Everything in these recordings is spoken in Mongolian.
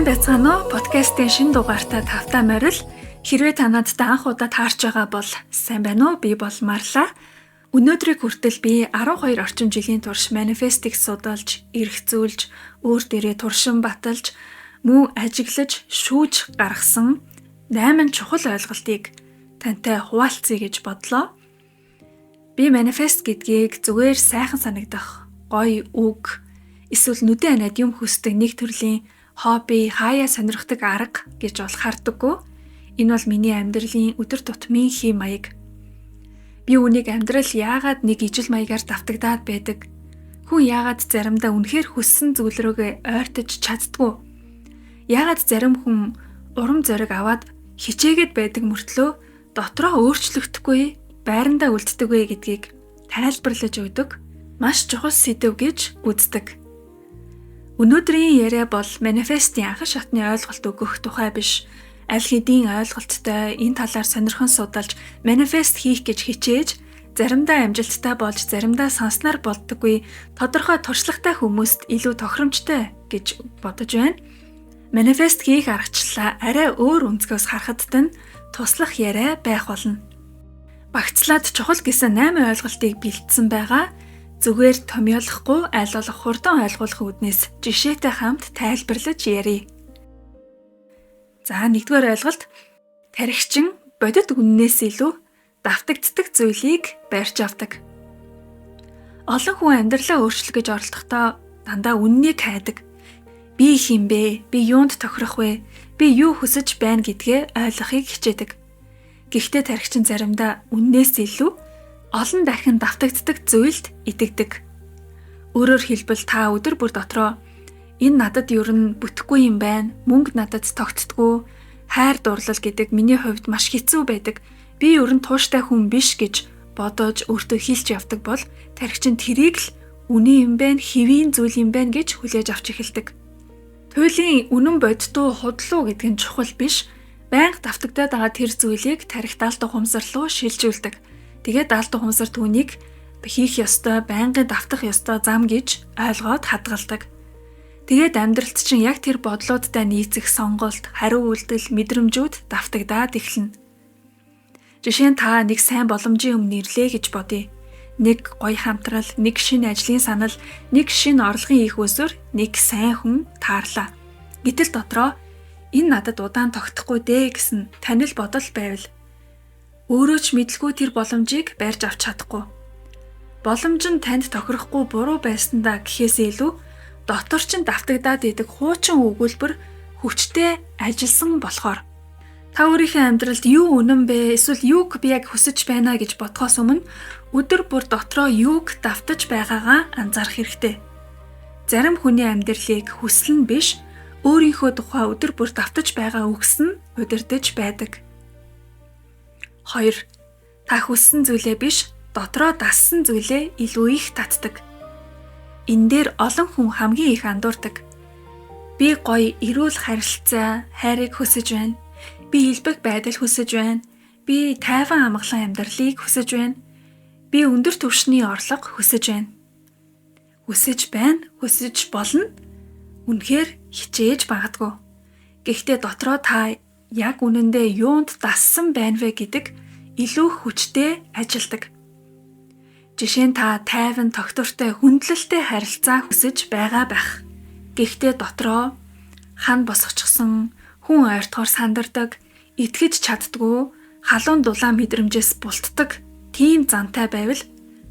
Сайн байцгаана уу? Подкастын шинэ дугаартай тавтай морил. Хэрвээ та надтай анх удаа таарч байгаа бол сайн байна уу? Би бол Марла. Өнөөдрийг хүртэл би 12 орчим жилийн турш манифестыг судалж, эргцүүлж, өөр дээрээ туршин баталж, мөн ажиглаж, шүүж гаргасан 8 чухал ойлголтыг тантай хуваалцъя гэж бодлоо. Би манифест гэдгийг зүгээр сайхан санагдах гоё үг эсвэл нүдэн аниад юм хүсдэг нэг төрлийн хобби, хаяа сонирхдаг арга гэж бол хардаггүй. Энэ бол миний амьдралын өдөр тутмын хэм маяг. Би үүнийг амьдрал яагаад нэг ижил маягаар давтагдаад байдаг? Хүн яагаад заримдаа үнэхээр хүссэн зүйл рүүгээ ойртож чаддгүй? Яагаад зарим хүн урам зориг аваад хичээгээд байдаг мөртлөө дотроо өөрчлөгдөхгүй, байрандаа үлддэг вэ гэдгийг тайлбарлаж өгдөг маш чухал сэдэв гэж үздэг. Өнөөдрийн яриа бол манифестийн анхан шатны ойлголт өгөх тухай биш. Аль хэдийн ойлголттой энэ талаар сонирхон судалж, манифест хийх гэж хичээж, заримдаа амжилттай болж, заримдаа санснаар болдоггүй тодорхой туршлагатай хүмүүст илүү тохиромжтой гэж бодож байна. Манифест хийх аргачлалаа арай өөр өнцгөөс харахад тань туслах яриа байх болно. Багцлаад чухал гэсэн 8 ойлголтыг бэлдсэн байгаа. Зүгээр томьёолохгүй аль болох хурдан ойлгуулах үүднээс жишээтэй хамт тайлбарлаж ярья. За, нэгдүгээр ойлголт: тархичин бодит үннээс илүү давтагддаг зүйлийг барьж авдаг. Олон хүн амьдралаа өөрчлөх гэж оролдохдоо дандаа үннийг хайдаг. Би хэн бэ? Би юунд тохирох вэ? Би юу хүсэж байна гэдгээ ойлгохыг хичээдэг. Гэхдээ тархичин заримдаа үннээс илүү олон дахин давтагддаг зүйлд итгэдэг. Өөрөөр хэлбэл та өдөр бүр дотроо энэ надад ер нь бүтэхгүй юм байна, мөнгө надад тогтдоггүй, хайр дурлал гэдэг миний хувьд маш хэцүү байдаг, би ер нь тууштай хүн биш гэж бодож өөртөө хэлж явдаг бол тархичин тэрийг л үнэн юм байна, хэвийн зүйл юм байна гэж хүлээж авч эхэлдэг. Туйлын үнэн боддоо худлаа гэдэг нь чухал биш, байнга давтагдаад байгаа тэр зүйлийг тархи далд ухамсар руу шилжүүлдэг. Тэгээд далд ухамсар түүнийг хийх ёстой, байнгын давтах ёстой зам гэж ойлгоод хадгалдаг. Тэгээд амьдралд чинь яг тэр бодлуудтай нийцэх сонголт, хариу үйлдэл, мэдрэмжүүд давтагдаад эхэлнэ. Жишээ нь та нэг сайн боломжийн өмнө ирлээ гэж бодъё. Нэг гоё хамтрал, нэг шинэ ажлын санал, нэг шинэ орлогын их үүсвэр, нэг сайн хүн таарлаа. Гэтэл дотроо энэ надад удаан тогтохгүй дээ гэсэн танил бодол байвал өөрөө ч мэдлгүй тэр боломжийг барьж авч чадахгүй. Боломж нь танд тохирохгүй буруу байсандаа гэхээсээ илүү дотор чинь давтагдаад идэг хуучин өгүүлбэр хүчтэй ажилласан болохоор та өөрийнхөө амьдралд юу үнэн бэ, эсвэл юуг би яг хүсэж байна гэж бодхоос өмнө өдөр бүр дотроо юуг давтаж байгаагаа анзаарах хэрэгтэй. Зарим хүний амьдралыг хүсэл нь биш, өөрийнхөө тухай өдөр бүр давтаж байгаа үгс нь удирдах байдаг. 2. Та хүссэн зүйлээ биш, дотроо дассан зүйлээ илүү их татдаг. Энэ дээр олон хүн хамгийн их андуурдаг. Би гоё эрүүл харилцаа, хайрыг хүсэж байна. Би элбэг байдал хүсэж байна. Би тайван амгалан амьдралыг хүсэж байна. Би өндөр түвшний орлого хүсэж байна. Хүсэж байна, хүсэж болно. Үнэхээр хичээж магадгүй. Гэхдээ дотроо та яг үнэндээ юунд дассан байна вэ гэдэг илүү хүчтэй ажилдаг. Жишээ нь та тайван, тогтвортой, хүндлэлтэй харилцаа хүсэж байгаа байх. Гэхдээ дотроо хан босгочихсон, хүн ойртохоор сандардаг, итгэж чаддгүй, халуун дулаан мэдрэмжээс бултдаг тийм зантай байвал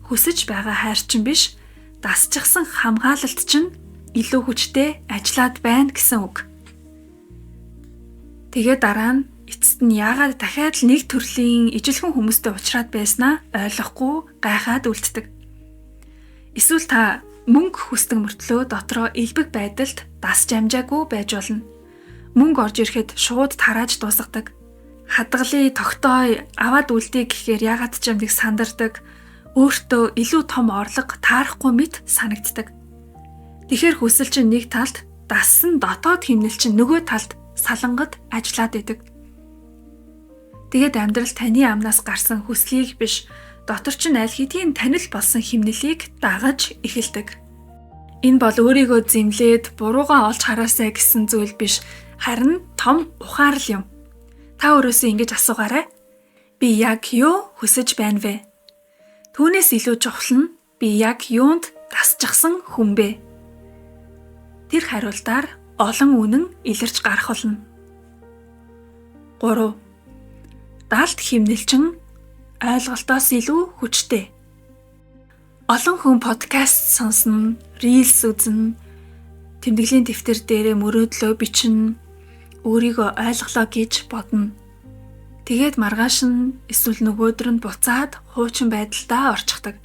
хүсэж байгаа хайр чинь биш, дасчихсан хамгаалалт чинь илүү хүчтэй ажиллаад байна гэсэн үг. Тэгээ дараа нь эцэст нь яагаад дахиад л нэг төрлийн ижилхэн хүмүүстэй уулзраад байснаа ойлгохгүй гайхаад үлддэг. Эсвэл та мөнгө хүсдэг мөртлөө дотроо элбэг байдалд дасж амжаагүй байж болно. Мөнгө орж ирэхэд шууд тарааж дуусгадаг. Хадгалъя, тогтоё, аваад үлдээ гэхээр яагаад ч юм нэг сандардаг, өөртөө илүү том орлого таарахгүй мэт санагддаг. Тэгэхээр хүсэл чинь нэг талд, дассан дотоод хэмнэл чинь нөгөө талд салангад ажиллаад идэг. Тэгээд амьдрал таны амнаас гарсан хүслийг биш, дотор чинь аль хэдийн танил болсон хэмнэлийг дагаж эхэлдэг. Энэ бол өөрийгөө зэмлээд буруугаа олж хараасай гэсэн зүйл биш, харин том ухаарл юм. Та өөрөөсөө ингэж асуугаарай. Би яг юу хүсэж байна вэ? Түүнээс илүү чухал нь би яг юунд тасчихсан хүн бэ? Тэр хариултаар олон үнэн илэрч гарах болно. 3. Далд химнэлчин ойлголтоос илүү хүчтэй. Олон хүн подкаст сонсно, reels үзнэ, тэмдэглэлийн дэвтэр дээрээ мөрөөдлөө бичнэ, өөрийгөө ойлголоо гэж бодно. Тэгээд маргааш нь эсвэл нөгөөдөр нь буцаад хуучин байдалдаа орчихдог.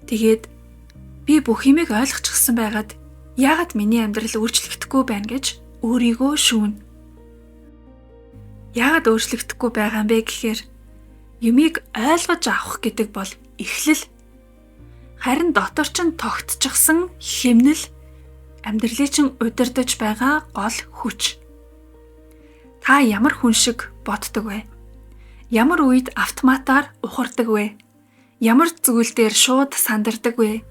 Тэгээд би бүх юмыг ойлгочихсон байгаад яагаад миний амьдрал өөрчлөгдөхгүй байна гэж өөрийгөө шүүнэ. Яагаад өөрчлөгдөхгүй байгаа юм бэ гэхээр юмыг ойлгож авах гэдэг бол эхлэл. Харин дотор чинь тогтчихсон хэмнэл амьдралыг чинь удирдах байгаа гол хүч. Та ямар хүн шиг боддог вэ? Ямар үед автоматар ухардаг вэ? Ямар зүйл дээр шууд сандардаг вэ?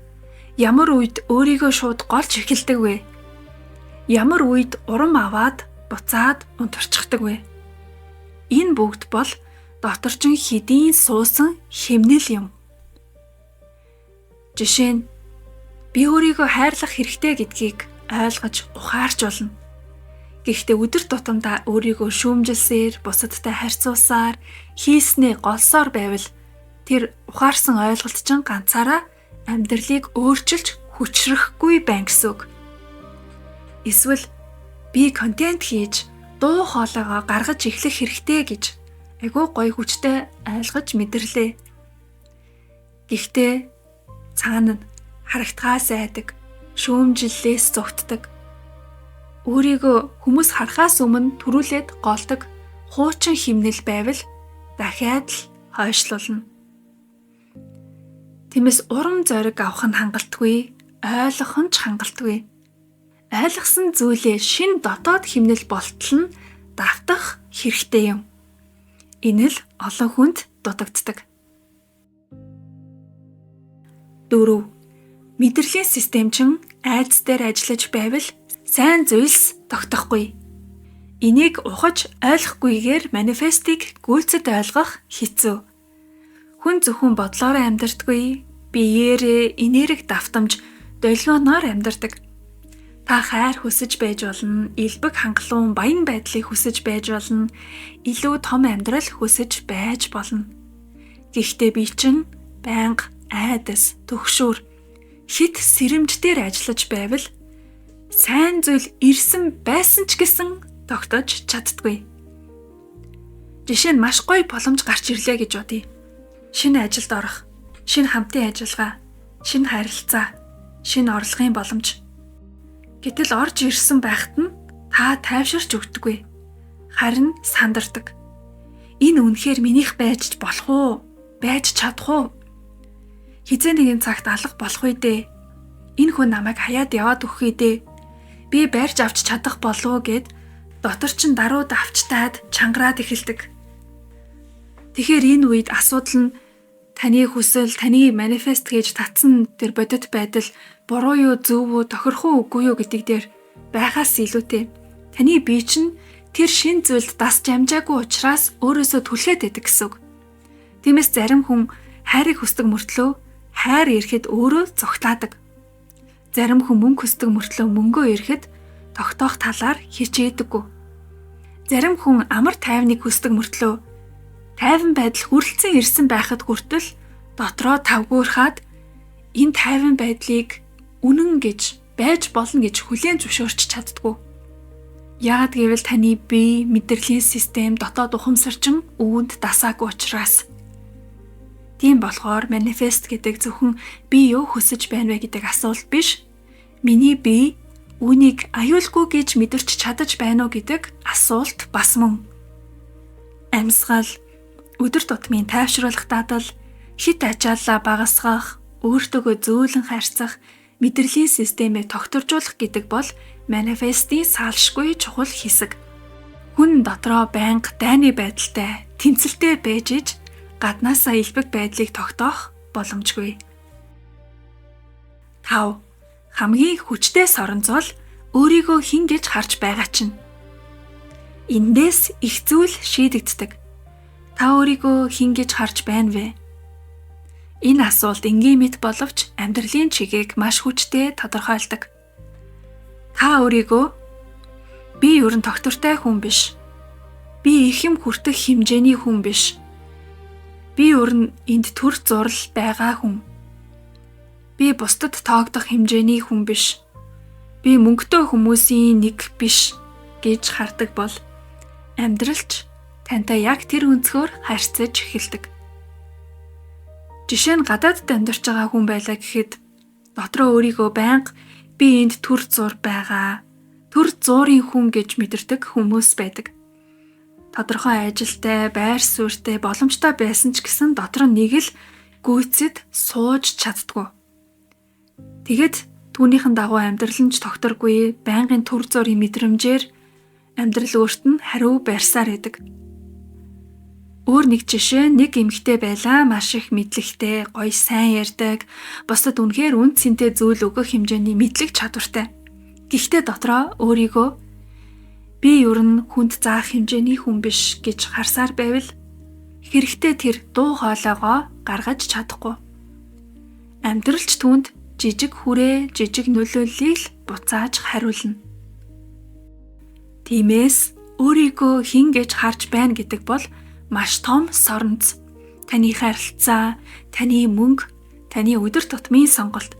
Ямар үед өөрийгөө шууд голж эхэлдэг вэ? Ямар үед урам аваад буцаад унтарчихдаг вэ? Энэ бүгд бол дотор чинь хэдийн суусан хэмнэл юм. Жишээ нь би өөрийгөө хайрлах хэрэгтэй гэдгийг ойлгож ухаарч болно. Гэхдээ өдөр тутамдаа өөрийгөө шүүмжилсээр, бусадтай харьцуулсаар, хийснээ голсоор байвал тэр ухаарсан ойлголт чинь ганцаараа амьдралыг өөрчилж хүчрэхгүй байна гэсэн үг. Эсвэл би контент хийж дуу хоолойгоо гаргаж эхлэх хэрэгтэй гэж айгүй гоё хүчтэй ойлгож мэдэрлээ. Гэхдээ цаана нь харагдахаас айдаг, шүүмжлэлээс зугтдаг. Өөрийгөө хүмүүс харахаас өмнө түрүүлээд голдог хуучин химнэл байвал дахиад л хойшлуулна. Тиймээс урам зориг авах нь хангалтгүй, ойлгох нь ч хангалтгүй. Ойлгосон зүйлээ шин дотоод химнэл болтол нь давтах хэрэгтэй юм. Энэ л олон хүнд дутагддаг. 4. Мэдрэлийн систем чинь айдас дээр ажиллаж байвал сайн зүйлс тогтохгүй. Энийг ухаж ойлгохгүйгээр манифестыг гүйцэд ойлгох хэцүү. Хүн зөвхөн бодлоороо амьдардаггүй, биеэрээ энерги давтамж долгионоор амьдардаг. Та хайр хүсэж байж болно, элбэг хангалуун баян байдлыг хүсэж байж болно, илүү том амьдрал хүсэж байж болно. Гэхдээ би чинь байнга айдас, түгшүүр, хит сэрэмж дээр ажиллаж байвал сайн зүйл ирсэн байсан ч гэсэн тогтоож чаддаггүй. Жишээ нь маш гоё боломж гарч ирлээ гэж бодъё. Шинэ ажилд орох, шинэ хамтын ажиллагаа, шинэ харилцаа, шинэ орлогын боломж. Гэтэл орж ирсэн байхад нь та тайвширч өгдөггүй. Харин сандардаг. Энэ үнэхээр минийх байж болох уу? Байж чадах уу? Хизээ нэгэн цагт алга болох үү дээ? Энэ хүн намайг хаяад яваад өгөх үү дээ? Би барьж авч чадах болов уу гэд дотор чинь даруй давчтаад чангараад эхэлдэг. Тэгэхээр энэ үед асуудал нь таны хүсэл, таны манифест гэж татсан тэр бодит байдал буруу юу, зөв үү, тохирох уу, үгүй юу гэдэг дээр байхаас илүүтэй таны бие чинь тэр шин зүйлд дасж амжаагүй учраас өөрөөсөө түлхээд байдаг гэсэн үг. Тиймээс зарим хүн хайрыг хүсдэг мөртлөө хайр ирэхэд өөрөө зугтаадаг. Зарим хүн мөнгө хүсдэг мөртлөө мөнгөө ирэхэд тогтоох талаар хичээдэггүй. Зарим хүн амар тайвныг хүсдэг мөртлөө тайван байдал хүрэлцэн ирсэн байхад хүртэл дотроо тавгуурхаад энэ тайван байдлыг үнэн гэж байж болно гэж хүлээн зөвшөөрч чаддаггүй. Яагаад гэвэл таны бие, мэдрэлийн систем, дотоод ухамсар чинь үүнд дасаагүй учраас. Тийм болохоор манифест гэдэг зөвхөн би юу хүсэж байна вэ гэдэг асуулт биш. Миний бие үүнийг аюулгүй гэж мэдэрч чадаж байна уу гэдэг асуулт бас мөн. Амьсгал, өдөр тутмын тайвшруулах дадал, хит ачааллаа багасгах, өөртөөгөө зөөлөн харьцах, мэдрэлийн системээ тогтворжуулах гэдэг бол манифестийн салшгүй чухал хэсэг. Хүн дотроо байнга дайны байдалтай, тэнцэлтэй байж иж гаднаасаа элбэг байдлыг тогтоох боломжгүй. 5. Хамгийн хүчтэй соронз бол өөрийгөө хэн гэж харж байгаа чинь. Эндээс их зүйл шийдэгддэг. Та өөрийгөө хэн гэж харж байна вэ? Энэ асуулт энгийн мэт боловч амьдралын чигийг маш хүчтэй тодорхойлдог. Та өөрийгөө би ер нь тогтвортой хүн биш. Би их юм хүртэх хэмжээний хүн биш. Би ер нь энд төр зурл байгаа хүн. Би бусдад тоогдох хэмжээний хүн биш. Би мөнгөтэй хүмүүсийн нэг биш гэж хардаг бол амьдралч тантай яг тэр өнцгөр харьцаж эхэлдэг. Жишээ нь гадаадд амьдарч байгаа хүн байлаа гэхэд дотроо өөрийгөө байнга би энд төр зур байгаа, төр зуурын хүн гэж мэдэрдэг хүмүүс байдаг. Тодорхой ажилтай, байр суурьтай, боломжтой байсан ч гэсэн дотор нь нэг л гүйцэд сууж чаддгүй. Тэгэд түүнийхэн дагуу амьдрал нь ч тогтворгүй, байнгын төр зуурын мэдрэмжээр амьдрал өөрт нь хариу барьсаар байдаг. Өөр нэг жишээ, нэг эмэгтэй байлаа, маш их мэдлэгтэй, гоё сайн ярьдаг, бусдад үнэхээр үн цэнтэй зүйл өгөх хэмжээний мэдлэг чадвартай. Гэхдээ дотроо өөрийгөө би ер нь хүнд заах хэмжээний хүн биш гэж харсаар байвал хэрэгтэй тэр дуу хоолойгоо гаргаж чадахгүй. Амьдралч түүнд жижиг хүрээ, жижиг нөлөөллийг л буцааж хариулна. Тиймээс өөрийгөө хэн гэж харж байна гэдэг бол маш том соронз. Таны харилцаа, таны мөнгө, таны өдөр тутмын сонголт,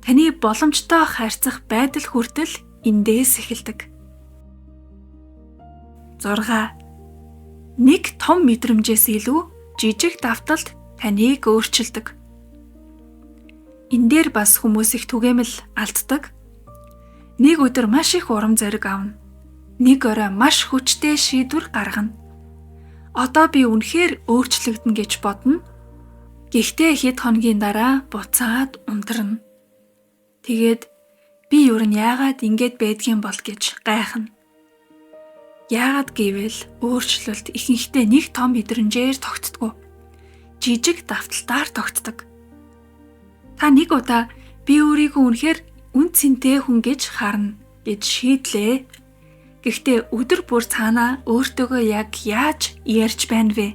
таны боломжтой харьцах байдал хүртэл эндээс эхэлдэг. 6. Нэг том мэдрэмжээс илүү жижиг давталт таныг өөрчилдөг. Энэ дээр бас хүмүүс их түгээмэл алддаг. Нэг өдөр маш их урам зориг авна. Нэг орой маш хүчтэй шийдвэр гаргана. Одоо би үнэхээр өөрчлөгдөнө гэж бодно. Гэхдээ хэд хоногийн дараа буцаад унтарна. Тэгээд би ер нь яагаад ингэж байдгийн бол гэж гайхна. Яагаад гэвэл өөрчлөлт ихэнхдээ нэг том мэдрэмжээр тогтдоггүй. Жижиг давталтаар тогтдог. Та нэг удаа би өөрийгөө үнэхээр үн цэнтэй хүн гэж харна гэж шийдлээ. Гэхдээ өдөр бүр цаанаа өөртөөгөө яг яаж ярьж байна вэ?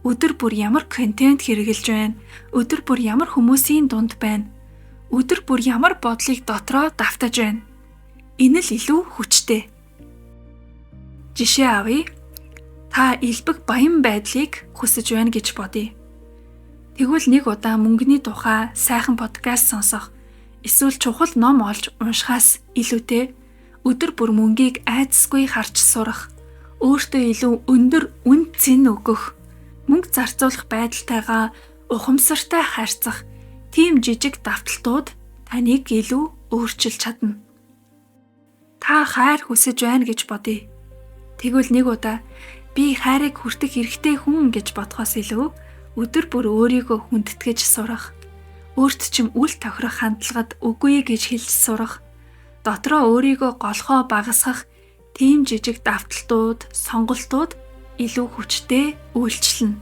Өдөр бүр ямар контент хэрэглэж байна? Өдөр бүр ямар хүмүүсийн дунд байна? Өдөр бүр ямар бодлыг дотроо давтаж байна? Энэ л илүү хүчтэй. Жишээ авъя. Та элбэг баян байдлыг хүсэж байна гэж бодъё. Тэгвэл нэг удаа мөнгөний тухай сайхан подкаст сонсох, эсвэл чухал ном олж уншихаас илүүтэй өдөр бүр мөнгийг айдасгүй харж сурах, өөртөө илүү өндөр үн цэн өгөх, мөнгө зарцуулах байдалтайгаа ухамсартай харьцах тийм жижиг давталтууд таныг илүү өөрчилж чадна. Та хайр хүсэж байна гэж бодъё. Тэгвэл нэг удаа би хайрыг хүртэх эрхтэй хүн гэж бодхоос илүү өдөр бүр өөрийгөө хүндэтгэж сурах, өөрт чинь үл тохирох хандлагад үгүй гэж хэлж сурах, дотроо өөрийгөө голхоо багасгах тийм жижиг давталтууд, сонголтууд илүү хүчтэй үйлчлэнэ.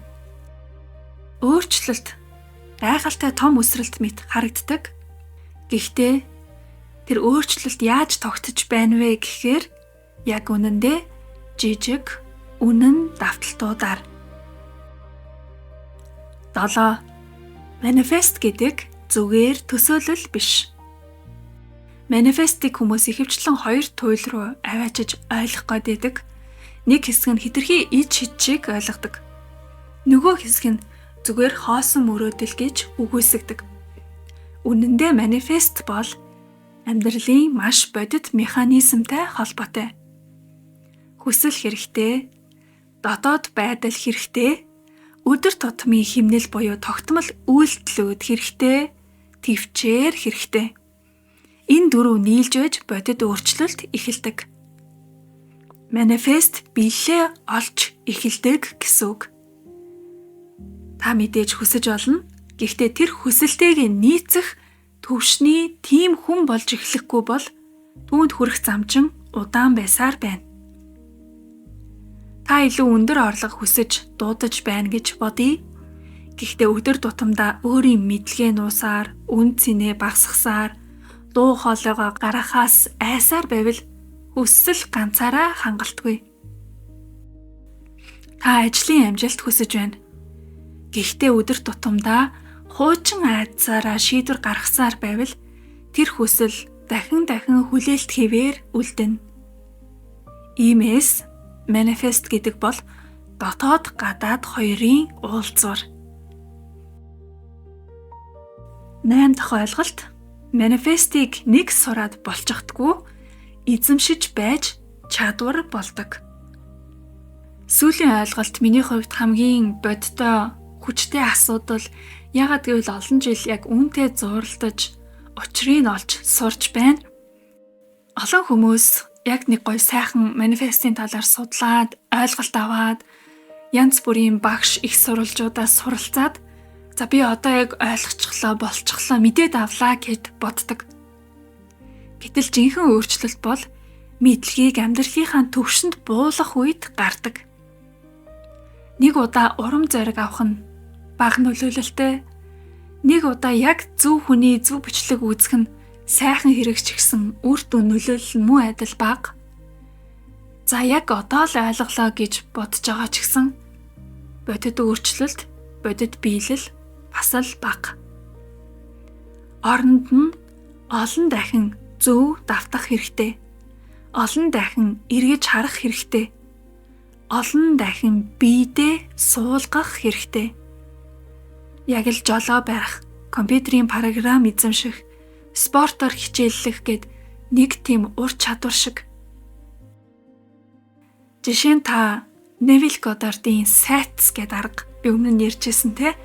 Өөрчлөлт гайхалтай том өсрэлт мэт харагддаг. Гэхдээ тэр өөрчлөлт яаж тогтож байна вэ гэхээр яг үнэндээ жижиг үнэн давталтуудаар. 7. Манифест гэдэг зүгээр төсөөлөл биш. Манифестийг хүмүүс ихэвчлэн хоёр туйл руу аваачиж ойлгох гээд байдаг. Нэг хэсэг нь хэтэрхий ид шидчийг ойлгодог. Нөгөө хэсэг нь зүгээр хоосон мөрөөдөл гэж үгүйсгдэг. Үнэн дээр манифест бол амьдралын маш бодит механизмтай холбоотой. Хүсэл хэрэгтэй, дотоод байдал хэрэгтэй, өдөр тутмын химнэл буюу тогтмол үйлдэлүүд хэрэгтэй, төвчээр хэрэгтэй. Энэ дөрөв нийлж байж бодит өөрчлөлт эхэлдэг. Манифест биелээ олж эхэлдэг гэсэн үг. Та мэдээж хүсэж олно. Гэхдээ тэр хүсэлтэйг нийцэх төвшний тийм хүн болж эхлэхгүй бол түүнд хүрэх зам чинь удаан байсаар байна. Та илүү өндөр орлого хүсэж дуудаж байна гэж бодъё. Гэхдээ өдөр тутамдаа өөрийн мэдлэгээ нуусаар, үн цэнээ багасгасаар, Дуу хоолойгоо гаргахаас айсаар байвал хүсэл ганцаараа хангалтгүй. Та ажлын амжилт хүсэж байна. Гэхдээ өдөр тутамдаа хуучин айдсаараа шийдвэр гаргасаар байвал тэр хүсэл дахин дахин хүлээлт хэвээр үлдэнэ. Иймээс манифест гэдэг бол дотоод гадаад хоёрын уулзвар. 8 дахь ойлголт манифестийг нэг сураад болчихдгүй эзэмшиж байж чадвар болдог. Сүүлийн ойлголт миний хувьд хамгийн бодтой хүчтэй асуудал. Яагаад гэвэл олон жил яг үүнтэй зууралдаж учрыг нь олж сурч байна. Олон хүмүүс яг нэг гоё сайхан манифестийн талаар судлаад, ойлголт аваад, янз бүрийн багш их сурвалжуудаас суралцаад за би одоо яг ойлгочихлоо, болчихлоо, мэдээд авлаа гэд боддог. Гэтэл жинхэнэ өөрчлөлт бол мэдлэгийг амьдралынхаа төвшөнд буулгах үед гардаг. Нэг удаа урам зориг авах нь бага нөлөөлөлтэй. Нэг удаа яг зөв хүний зөв бичлэг үзэх нь сайхан хэрэг ч гэсэн үр дүн нөлөөлөл нь мөн адил бага. За яг одоо л ойлголоо гэж бодож байгаа ч гэсэн бодит өөрчлөлт, бодит биелэл бас л бага. Оронд нь олон дахин зөв давтах хэрэгтэй. Олон дахин эргэж харах хэрэгтэй. Олон дахин биедээ суулгах хэрэгтэй. Яг л жолоо барих, компьютерийн програм эзэмших, спортоор хичээллэх гэд нэг тийм ур чадвар шиг. Жишээ нь та Невил Годдардын SATS гэдэг арга би өмнө нь ярьжсэн те.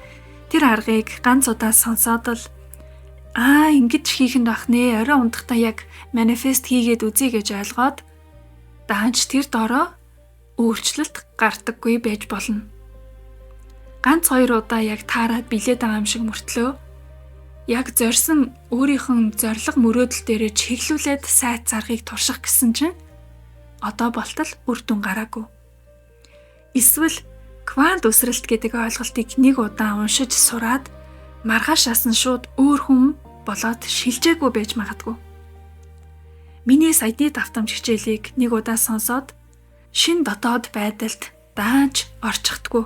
Тэр аргыг ганц удаа сонсоод л ингэж хийх нь бах нэ. Орой унтахдаа яг манифест хийгээд үзье гэж ойлгоод даанч тэр доороо өөрчлөлт гардаггүй байж болно. Ганц хоёр удаа яг таарад билээд байгаа юм шиг мөртлөө яг зорьсон өөрийнх нь зорилго мөрөөдөл дээрээ чиглүүлээд сайт заргыг турших гэсэн чинь одоо болтол үр дүн гараагүй. Эсвэл квант үсрэлт гэдэг ойлголтыг нэг удаа уншиж сураад маргаашаас нь шууд өөр хүн болоод шилжээгүй байж магадгүй. Миний саяны давтамж хичээлийг нэг удаа сонсоод шин дотоод байдалд даанч орчихдгүй.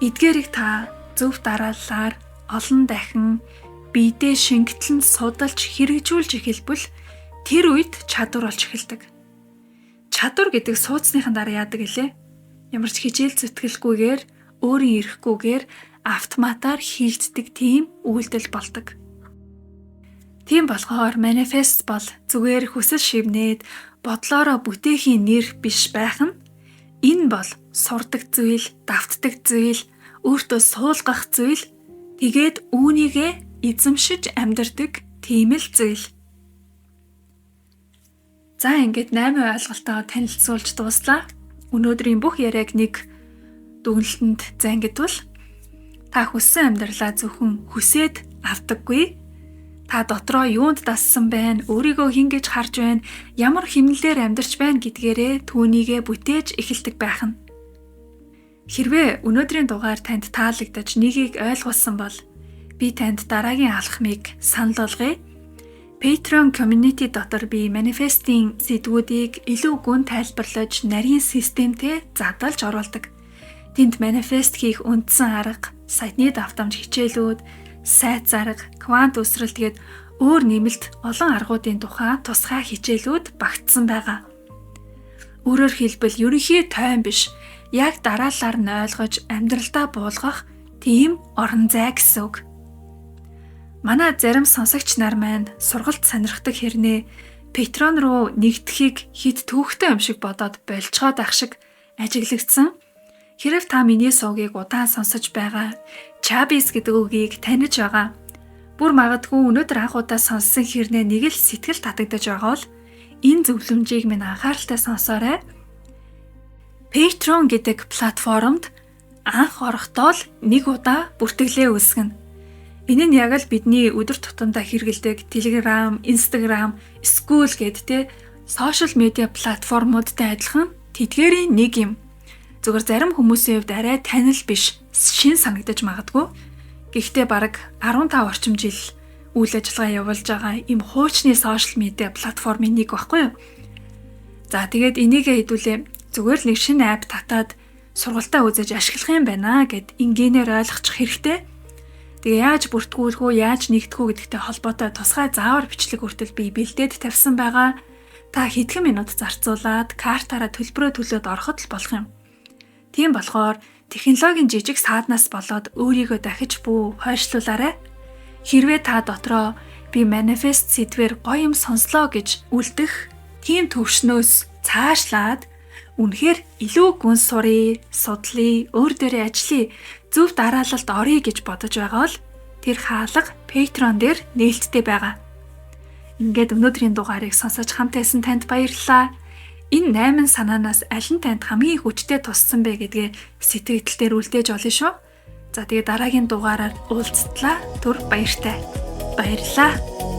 Эдгээрийг та зөв дарааллаар олон дахин биедээ шингэтлэн судалж хэрэгжүүлж эхэлбэл тэр үед чадвар болж эхэлдэг. Чадвар гэдэг сууцныхан дараа яадаг гэлээ? Ямар ч хичээл зүтгэлгүйгээр өөрийн эрэхгүйгээр автоматар хийгддэг тийм үйлдэл болдог. Тийм болохоор манифест бол зүгээр хүсэл шивнээд бодлоороо бүтээхийн нэр биш байх нь энэ бол сурдаг зүйл, давтдаг зүйл, өөртөө суулгах зүйл, тэгээд үүнийгээ эзэмшиж амьдардаг тийм л зүйл. За ингээд 8 ойлголтоо танилцуулж дууслаа. Өнөөдрийн бүх яриаг нэг дүгнэлтэнд зангидвал та хүссэн амьдралаа зөвхөн хүсээд авдаггүй. Та дотроо юунд дассан байна, өөрийгөө хэн гэж харж байна, ямар хэмнэлээр амьдарч байна гэдгээрээ түүнийгээ бүтээж эхэлдэг байх нь. Хэрвээ өнөөдрийн дугаар танд таалагдаж нэгийг ойлгуулсан бол би танд дараагийн алхмыг санал болгоё. Patreon community дотор би manifesting сэдвүүдийг илүү гүн тайлбарлаж нарийн системтэй задалж оруулдаг. Тэнд manifest хийх үндсэн арга, саяны давтамж хичээлүүд, сайт зарга, квант үсрэлт гээд өөр нэмэлт олон аргуудын тухай тусгай хичээлүүд багтсан байгаа. Өөрөөр хэлбэл ерөнхий тойм биш, яг дараалалаар нь ойлгож амьдралдаа буулгах тийм орон зай гэсэн үг. Манай зарим сонсогч нар маань сургалт сонирхдаг хэрнээ Patreon руу нэгдэхийг хит түүхтэй юм шиг бодоод болцгоод ах шиг ажиглагдсан. Хэрв та миний сувгийг удаан сонсож байгаа, Чабис гэдэг үгийг таних байгаа. Бүр магадгүй өнөөдөр анх удаа сонссон хэрнээ нэг л сэтгэл татагдаж байгаа бол энэ зөвлөмжийг минь анхааралтай сонсоорой. Patreon гэдэг платформд анх орохдоо л нэг удаа бүртгэлээ үүсгэнэ. Энэ нь яг л бидний өдөр тутамдаа хэрэглэдэг Telegram, Instagram, School гэдэг те сошиал медиа платформудтай адилхан тэдгээрийн нэг юм. Зүгээр зарим хүмүүсийн хувьд арай танил биш, шин санагдаж магадгүй. Гэхдээ бараг 15 орчим жил үйл ажиллагаа явуулж байгаа ийм хуучны social media платформын нэг баггүй юу? За, тэгээд энийгээ хэдүүлээ зүгээр л нэг шинэ app татаад сургалтаа үзэж ашиглах юм байна гэд энгийнээр ойлгочих хэрэгтэй. Тэгээ яаж бүртгүүлэх үү, яаж нэгдэх үү гэдэгтэй холбоотой тусгай заавар бичлэг хүртэл би бэлдээд тавьсан байгаа. Та хэдхэн минут зарцуулаад картаараа төлбөрөө төлөөд ороход л болох юм. Тийм болохоор технологийн жижиг сааднаас болоод өөрийгөө дахиж бүү хойшлуулаарай. Хэрвээ та дотроо би manifest сэдвээр гоё юм сонслоо гэж үлдэх тийм төвшнөөс цаашлаад үнэхээр илүү гүн суръя, судлая, өөр дээрээ ажиллая, зөв дараалалд оръё гэж бодож байгаа бол тэр хаалга Patreon дээр нээлттэй байгаа. Ингээд өнөөдрийн дугаарыг сонсож хамт байсан танд баярлалаа. Энэ 8 санаанаас аль нь танд хамгийн хүчтэй туссан бэ гэдгээ сэтгэгдэл дээр үлдээж болно шүү. За, тэгээ дараагийн дугаараар уулзтлаа. Түр баяртай. Баярлалаа.